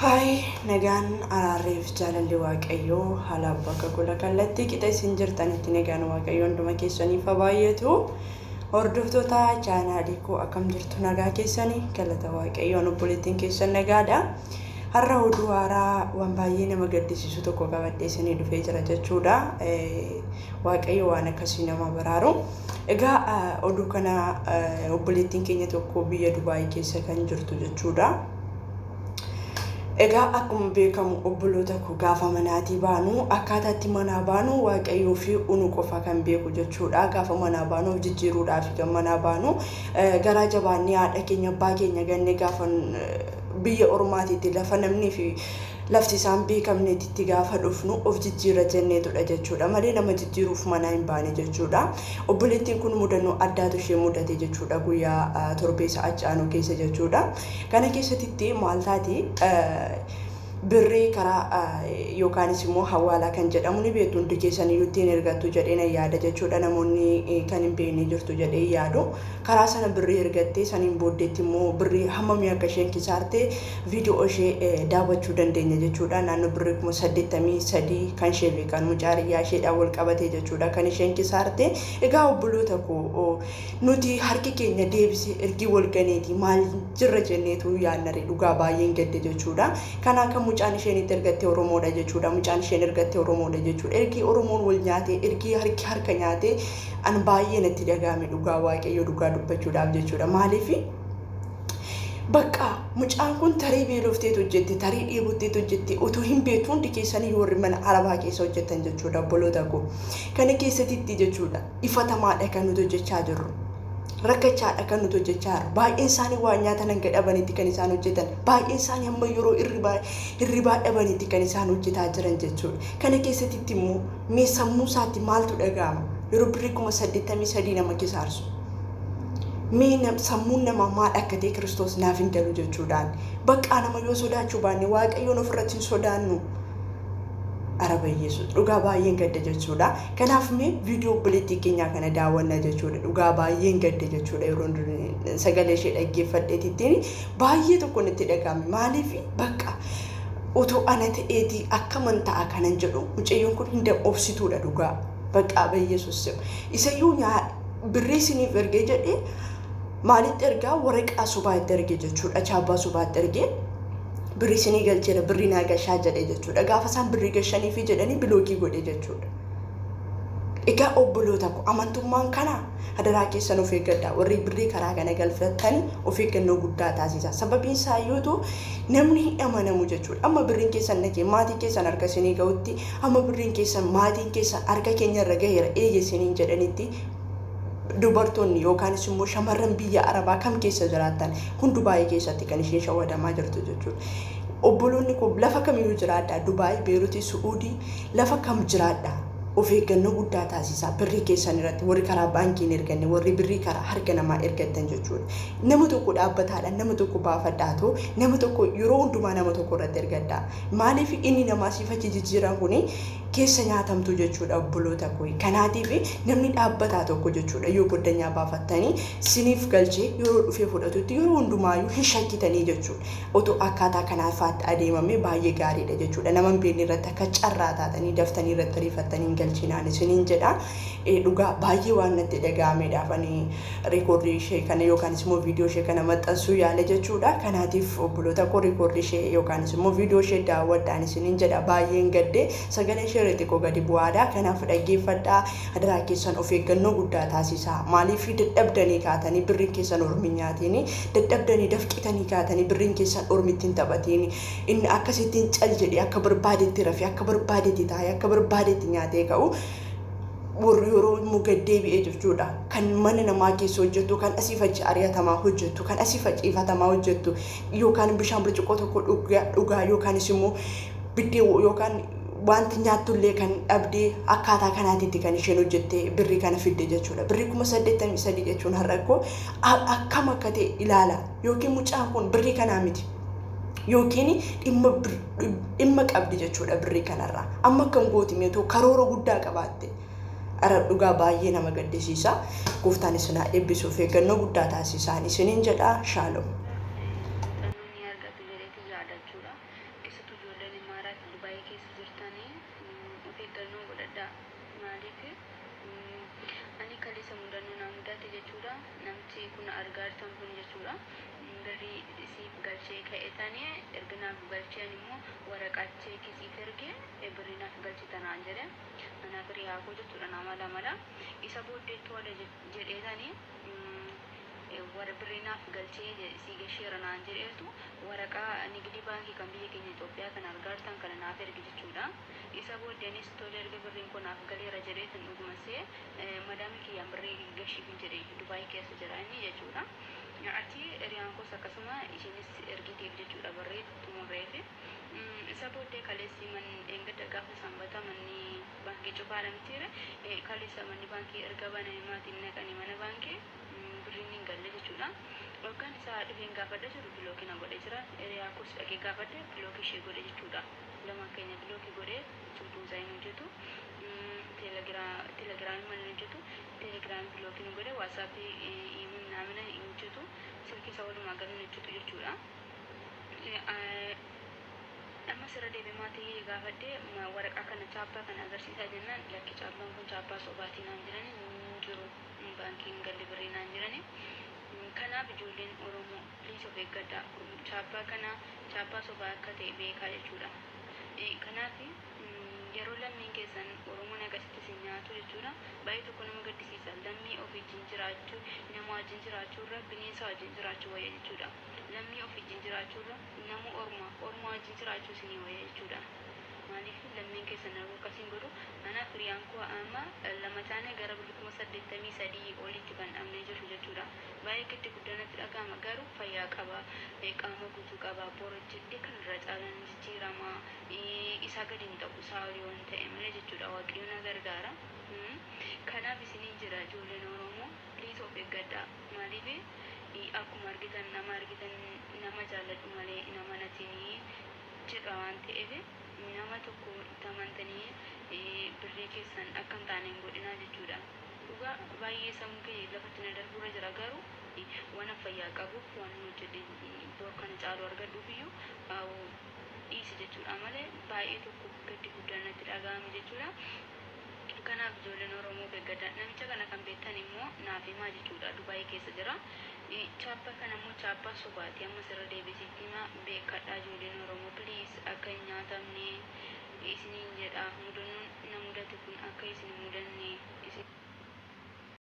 Haay, nagaan araarreef jaalalli Waaqayyoo haala bakka gola kallattii qixa isin jirtanitti nagaan Waaqayyoo hunduma keessaniif haa baay'atu. Hordoftoota chaanaalii koo, akkam jirtu? Nagaa keessanii? Galata Waaqayyoon obboleettiin keessan nagaadha. Har'a oduu haaraa waan baay'ee nama gaddisiisu tokko qabadhee isinii dhufee jira jechuudha. Waaqayyo waan akkasii nama baraaru. Egaa oduu kana obboleettiin keenya tokko biyya Dubaayii keessa kan jirtu jechuudha. Egaa akkuma beekamu, obboloota koo, gaafa manaatii baanu akkaataa itti manaa baanu Waaqayyoo fi unu qofa kan beeku jechuudha. Gaafa manaa baanu of jijjiiruudhaaf kan manaa baanu, garaa jabaannee haadha keenya, abbaa keenya gannee gaafa biyya ormaatiitti, lafa namnii fi lafti isaan beekamneetitti gaafa dhufnu of jijjiirra jenneetudha jechuudha malee nama jijjiiruuf manaa hin baane jechuudha. Obboleettiin kun mudannoo addaatu ishee mudate jechuudha, guyyaa torbee sa'a caanuu keessa jechuudha. Kana keessatti maal taati? Birrii karaa yookaanis immoo hawaalaa kan jedhamu ni beektu hundi keessan iyyuu, ittiin ergattu jedhee nan yaada jechuudha. Namoonni kan hin beekne jirtu jedhee yaadu. Karaa sana birrii ergattee, saniin booddeetti immoo birrii hammamii akka isheen kisaarte viidiyoo ishee daawwachuu dandeenya jechuudha. Naannoo birrii 83,000 kan ishee fi kan mucaa hiriyaa isheedhaan wal qabatee jechuudha kan isheen kisaarte. Egaa obboloota koo, nuti harki keenya deebisee ergii wal ganeeti maal jirra jenneetu yaannare? Dhugaa baay'een gadde jechuudha. Kanaa kan mucaan isheen itti ergatte Oromoodha jechuudha. Mucaan isheen ergatte Oromoodha jechuudha. Ergii Oromoon wal nyaatee, ergii harki harka nyaatee, an baay'ee natti dhaga'ame, dhugaa Waaqayyoo dhugaa dubbachuudhaaf jechuudha. Maaliif? Bakka mucaan kun tarii beelofteetu hojjette, tarii dheebotteetu hojjette otoo hin beektu, hundi keessanii warri mana arabaa keessa hojjettan jechuudha, obboloota koo. Kana keessatti jechuudha ifatamaadha kan nuti hojjechaa jirru. Rakkachaadha kan nuti hojjechaa jirru. Baay'een isaanii waan nyaatan hanga dhabanitti kan isaan hojjetan. Baay'een isaanii hamma yeroo hirribaa dhabanitti kan isaan hojjetaa jiran jechuudha. Kana keessatti immoo mee sammuu isaatti maaltu dhaga'ama? Yeroo birrii 83,000 nama kisaarsu. Mee sammuun namaa maal akka ta'e Kiristoos naaf hin galu jechuudhaan. Bakka nama yoo sodaachuu baanne, Waaqayyoon ofirratti hin sodaannu. Araba Yesuus, dhugaa baay'een gadda jechuudha. Kanaaf mee viidiyoo obboleettii keenyaa kana daawwanna jechuudha. Dhugaa baay'een gadda jechuudha, yeroo sagalee ishee dhaggeeffadheetittiin baay'ee tokko natti dhaga'ame. Maaliif? Bakka otoo ana ta'eetii akkaman ta'a kanan jedhu. Mucayyoon kun hin obsituudha dhugaa. Bakka Yesuus isayyuu birrii isiniif ergee jedhee maalitti ergaa? Waraqaa sobaa itti erge jechuudha. Chaabbaa sobaatti ergee, birrii isinii galcheera, birrii naa gashaa jedhee jechuudha. Gaafa isaan birrii gashaniifi jedhanii block godhe jechuudha. Egaa obboloota ko, amantummaan kana hadaraa keessan of eeggadhaa. Warri birrii karaa kana galfattanii of eeggannoo guddaa taasisa. Sababiin isaa iyyuutu namni hin amanamu jechuudha. Amma birriin keessan dhaqee maatii keessan harka isinii ga'utti, amma birriin keessan maatiin keessan harka keenya irra gaheera eege isiniin jedhanitti, dubartoonni yookaanis immoo shamarran biyya arabaa kam keessa jiraattan kun Dubaayii keessatti kan isheen shawwadamaa jirtu jechuudha. Obboloonni koo, lafa kamiyyuu jiraadhaa, Dubaayii, Beeruutii, Su'uudii, lafa kam jiraadhaa, of eeggannoo guddaa taasisaa birrii keessan irratti, warri karaa baankii hin erganne, warri birrii karaa harka namaa ergattan jechuudha. Nama tokko dhaabbataadhaan nama tokko baafadhaa ta'u, nama tokko yeroo hundumaa nama tokko irratti ergadhaa. Maaliif? Inni namaa siif achi jijjiiran kuni keessa nyaatamtu jechuudha, obboloota koo. Kanaatiif namni dhaabbataa tokko jechuudha yoo goddanyaa baafattanii siniif galchee yeroo dhufee fudhatutti yeroo hundumaayyuu hin shakkitanii jechuudha. Otoo akkaataa kanaafaatti adeemame baay'ee gaariidha jechuudha. Nama hin beekne irratti akka carraa taatanii daftanii irratti ariifattanii hin galchinaan isiniin jedha. Dhugaa baay'ee waan natti dhaga'ameedhaaf ani record ishee kana yookaanis immoo viidiyoo ishee kana maxxansuu yaale jechuudha. Kanaatiif obboloota koo, record ishee yookaanis immoo viidiyoo ishee daawwadhaan isiniin jedha. Baay'een gadde. Sagalee ishee irra xiqqoo gadi bu'aadha. Kanaaf dhaggeeffadhaa. Hadaraa keessan of eeggannoo guddaa taasisaa. Maaliif? Dadhabdanii kaatanii birriin keessan ormi nyaatiin, dadhabdanii dafqitanii kaatanii birriin keessan ormitti hin taphatiin. Inni akkasittiin cal jedhee akka barbaadetti rafee, akka barbaadetti taa'ee, akka barbaadetti nyaatee ka'u, warri yeroo immoo gad deebi'ee jechuudha. Kan mana namaa keessa hojjettu, kan asiif achi ari'atamaa hojjettu, kan asiif achi ifatamaa hojjettu, yookaan bishaan burcuqqoo tokko dhugaa, yookaanis immoo biddeen yookaan wanti nyaattullee kan dhabdee, akkaataa kanaatitti kan isheen hojjettee birrii kana fidde jechuudha. Birrii 83,000 jechuun har'a koo akkam akka ta'e ilaala. Yookiin mucaan kun birrii kanaa miti. Yookiin dhimma qabdi jechuudha birrii kanarraa. Amma akkam gooti meetoo karoora guddaa qabaatte? Ara dhugaa baay'ee nama gaddisiisa. Gooftaan isin haa eebbisuuf, eeggannoo guddaa taasisaan isiniin jedha. Shaalom. Xannoo ni argatu jedheeti yaadachuudha. Keessattuu ijoolleen Imaaraat Dubaayii keessa jirtanii of eeggannoo godhadhaa. Maaliif, ani kaleessa mudannoo naa mudate jechuudha. Namti kun argaa jirtan kun jechuudha. Birrii siif galchee ka'etanii, erga naaf galcheen immoo waraqaa cheekii siif ergee, birrii naaf galchite naan jedhe. Anaaf hiriyaa koo jechuudha, nama lamadha. Isa booddee tola jedheetanii, warra birrii naaf galchee sii gasheera naan jedheetu, waraqaa nigdi baankii kan biyya keenya Itoophiyaa kan argaa jirtan kana naaf erge jechuudha. Isa booddeenis tole, erga birriin kun naaf galeera jedheetan, dhuguma see madaamii kiyyaan birrii gashiifin jedhe. Dubaayii keessa jira inni jechuudha. Achi hiriyaan koos akkasuma isheenis ergiteef jechuudha, birrii xumurreefi. Isa booddee kaleessi man dheengadda gaafa Sanbata manni baankii cufaadha mitiire? Kaleessa manni baankii erga baname maatiin naqanii mana baankii, birriin hin galle jechuudha. Waggaan isaa dhufeen gaafadha jiru, block na godhe jira. Hiriyaa koos dhaqee gaafadhe, block ishee godhe jechuudha. Lamaan keenya block godhee, silkuun isaa hin hojjetu. Telegiraamii mana hin hojjetu. Telegiraamii block nu godhe, Waatsaappii, iimuun naamina hin hojjetu. Silkii isaa walumaa gala hin hojjetu jechuudha. Amma sirra deebi'ee maatii gaafadhee, waraqaa kana, chaappaa kana agarsiisaa jennaan, lakki, chaappaan kun chaappaa sobaatii naan jedhani, hin jiru, baankiin galli birrii naan jedhani. Kanaaf ijoolleen Oromoo, please of eeggadhaa. Chaappaa kana chaappaa sobaa akka ta'e beekaa jechuudha. Kanaaf yeroo lammiin keessan Oromoon akkasitti isin nyaatu jechuudha. Baay'ee tokko nama gaddisiisa. Lammii ofii wajjin jiraachuu, nama wajjin jiraachuu irra bineensa wajjin jiraachuu wayya jechuudha. Lammii ofii wajjin jiraachuu irra nama orma wajjin jiraachuu isinii wayya jechuudha. Maaliif lammiin keessan arguu akkasiin godhu? Anaaf hiriyaan koo amma lama taane gara birrii 83,000 olitti kan dhabnee jirru jechuudha. Baay'ee gaddi guddaa natti dhaga'ama, garuu fayyaa qaba, qaama guutuu qaba, bor hojjedhee kan irra caalaan jijjiirama, isaa gadi hin ta'u, isaa olii waan ta'e malee jechuudha. Waaqayyo na gargaara. Kanaaf isiniin jira, ijoolleen Oromoo, please of eeggadhaa. Maaliif, akkuma argitan nama argitan nama jaalladhu malee nama natinii jedha waan ta'eef, nama tokko itti amantanii birrii keessan akka hin taane hin godhinaa jechuudha. Dhugaa baay'ee sammuu keenya lafatti na darbuurra jira, garuu waan fayyaa qabuuf, waan hojjedhe bor kana caalu argadhuuf iyyuu dhiisi jechuudha malee, baay'ee tokko gaddi guddaan natti dhaga'ame jechuudha. Kanaaf ijoolleen Oromoo, eeggadhaa. Namicha kana kan beektan immoo naaf himaa jechuudha. Dubaayii keessa jira. Chaappaa kana immoo chaappaa sobaati. Amma sirra deebisitti himaa, beekadhaa ijoolleen Oromoo. Please, akka hin nyaatamne isiniin jedha. Mudannoon na mudate kun akka isin hin mudanne isin.